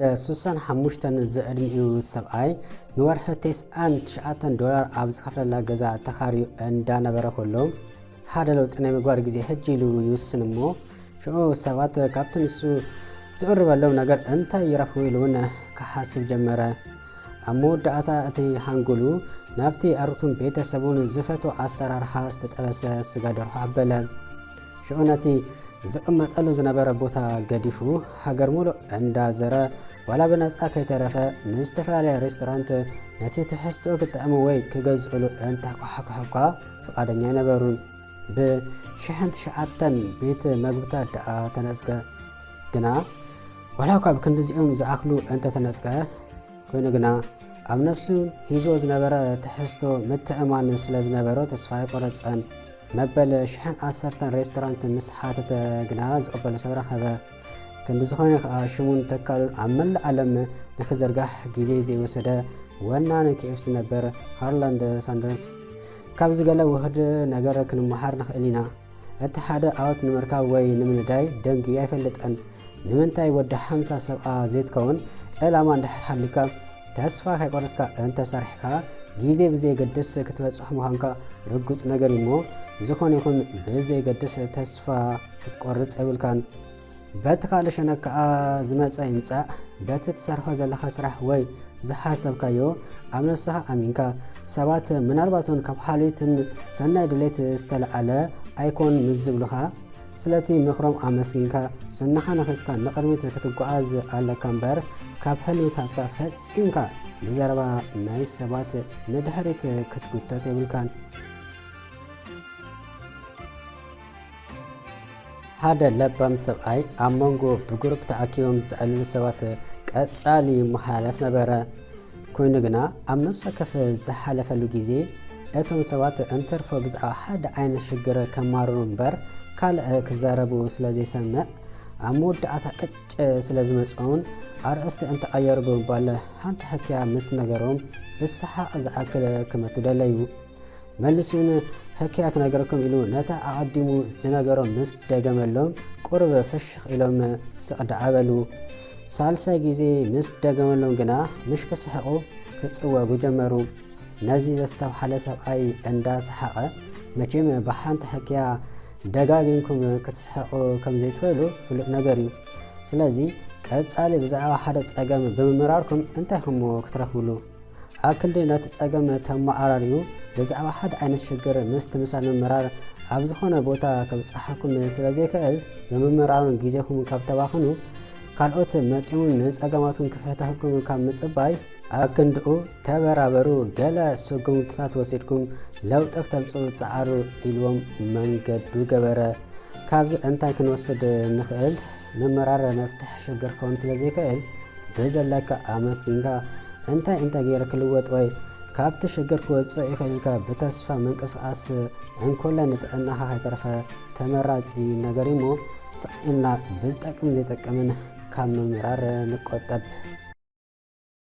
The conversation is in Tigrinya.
ሓደ ሱሳን ሓሙሽተን ዝዕድሚኡ ሰብኣይ ንወርሒ ተስዓን ትሽዓተን ዶላር ኣብ ዝኸፍለላ ገዛ ተኻርዩ እንዳነበረ ከሎ፣ ሓደ ለውጢ ናይ ምግባር ግዜ ሕጂ ኢሉ ይውስን እሞ፣ ሽዑ ሰባት ካብቲ ንሱ ዝቕርበሎም ነገር እንታይ ይረኽቡ ኢሉ እውን ክሓስብ ጀመረ። ኣብ መወዳእታ እቲ ሓንጎሉ ናብቲ ኣርቱን ቤተሰቡን ዝፈትዎ ኣሰራርሓ ዝተጠበሰ ስጋ ደርሆ ኣበለ። ሽዑ ነቲ ዝቕመጠሉ ዝነበረ ቦታ ገዲፉ፣ ሃገር ሙሉእ እንዳዘረ፣ ዋላ ብነጻ ከይተረፈ ንዝተፈላለየ ሬስቶራንት ነቲ ትሕዝትኡ ክጥዕሙ ወይ ክገዝእሉ እንተኳሓኳሑ እኳ ፍቓደኛ ኣይነበሩን። ብሽሕን ትሽዓተን ቤት መግብታት ደኣ ተነጽገ። ግና ዋላ እኳ ብክንድዚኦም ዝኣኽሉ እንተተነጽገ፣ ኮይኑ ግና ኣብ ነፍሱ ሂዝዎ ዝነበረ ትሕዝቶ ምትእማን ስለ ዝነበሮ ተስፋ ኣይቆረጸን። መበል ሽሕን ዓሰርተን ሬስቶራንት ምስ ሓተተ ግና ዝቕበሎ ሰብ ረኸበ። ክንዲ ዝኾነ ከኣ ሽሙን ተካሉን ኣብ መላእ ዓለም ንክዝርጋሕ ግዜ ዘይወሰደ ወናኒ ኬኤፍሲ ነበር ሃርላንድ ሳንደርስ። ካብዚ ገለ ውህድ ነገር ክንመሃር ንኽእል ኢና። እቲ ሓደ ዓወት ንምርካብ ወይ ንምንዳይ ደንግዩ ኣይፈልጥን። ንምንታይ ወዲ ሓምሳ ሰብኣ ዘይትከውን ዕላማ እንድሕር ሃልዩካ፣ ተስፋ ከይቆረጽካ እንተሰሪሕካ፣ ግዜ ብዘየገድስ ክትበጽሖ ምዃንካ ርጉጽ ነገር እዩ እሞ፣ ዝኾነ ይኹን ብዘየገድስ ተስፋ ክትቆርጽ የብልካን። በቲ ካልእ ሸነክ ከኣ ዝመጸ ይምጻእ፣ በቲ ትሰርሖ ዘለኻ ስራሕ ወይ ዝሓሰብካዮ ኣብ ነብስኻ ኣሚንካ፣ ሰባት ምናልባት እውን ካብ ሓልዮትን ሰናይ ድሌት ዝተለዓለ ኣይኮን ምስ ዝብሉኻ፣ ስለቲ ምኽሮም ኣመስጊንካ ስንኻ ነኺስካ ንቕድሚት ክትጓዓዝ ኣለካ እምበር፣ ካብ ሕልምታትካ ፈጺምካ ብዘረባ ናይ ሰባት ንድሕሪት ክትጉተት የብልካን። ሓደ ለባም ሰብኣይ ኣብ መንጎ ብግሩፕ ተኣኪቦም ዝዕልሉ ሰባት ቀጻሊ ይመሓላለፍ ነበረ። ኮይኑ ግና ኣብ ነፍሲ ወከፍ ዝሓለፈሉ ግዜ እቶም ሰባት እንትርፎ ብዛዕባ ሓደ ዓይነት ሽግር ከማርሩ እምበር ካልእ ክዛረቡ ስለ ዘይሰምዕ፣ ኣብ መወዳእታ ቅጭ ስለ ዝመጽኦምን ኣርእስቲ እንተቐየሩ ብምባል ሓንቲ ሕክያ ምስ ነገሮም ብሰሓቕ ዝኣክል ክመቱ ደለዩ። መሊሱ እውን ሕክያ ክነግረኩም ኢሉ ነታ ኣቐዲሙ ዝነገሮም ምስ ደገመሎም ቁሩብ ፍሽኽ ኢሎም ስቕ ደኣ በሉ። ሳልሳይ ግዜ ምስ ደገመሎም ግና ምሽ ክስሕቑ ክጽወጉ ጀመሩ። ነዚ ዘስተብሓለ ሰብኣይ እንዳ ሰሓቐ፣ መቸም ብሓንቲ ሕክያ ደጋጊምኩም ክትስሕቑ ከም ዘይትኽእሉ ፍሉጥ ነገር እዩ። ስለዚ ቀጻሊ ብዛዕባ ሓደ ጸገም ብምምራርኩም እንታይ ኢኹምዎ ክትረኽብሉ? ኣብ ክንዲ ነቲ ጸገም ተመዓራርዩ ብዛዕባ ሓደ ዓይነት ሽግር ምስትምሳል ምምራር ኣብ ዝኾነ ቦታ ከብጽሓኩም ስለ ዘይክእል፣ ብምምራሩን ግዜኹም ካብ ተባኽኑ፣ ካልኦት መጺኦም ንጸገማትኩም ክፈትሕልኩም ካብ ምጽባይ፣ ኣብ ክንድኡ ተበራበሩ፣ ገለ ስጉምትታት ወሲድኩም ለውጢ ክተምጽኡ ጸዓሩ ኢልዎም መንገዱ ገበረ። ካብዚ እንታይ ክንወስድ ንኽእል? ምምራር መፍትሒ ሽግር ክኸውን ስለ ዘይክእል፣ ብዘለካ ኣመስጊንካ እንታይ እንታይ ገይረ ክልወጥ ወይ ካብቲ ሽግር ክወጽእ ይኽእል ኢልካ ብተስፋ ምንቅስቓስ እንኮላይ ንጥዕናኻ ከይተረፈ ተመራጺ ነገር እዩ እሞ፣ ስቕ ኢልና ብዝጠቅምን ዘይጠቅምን ካብ ምምራር ንቆጠብ።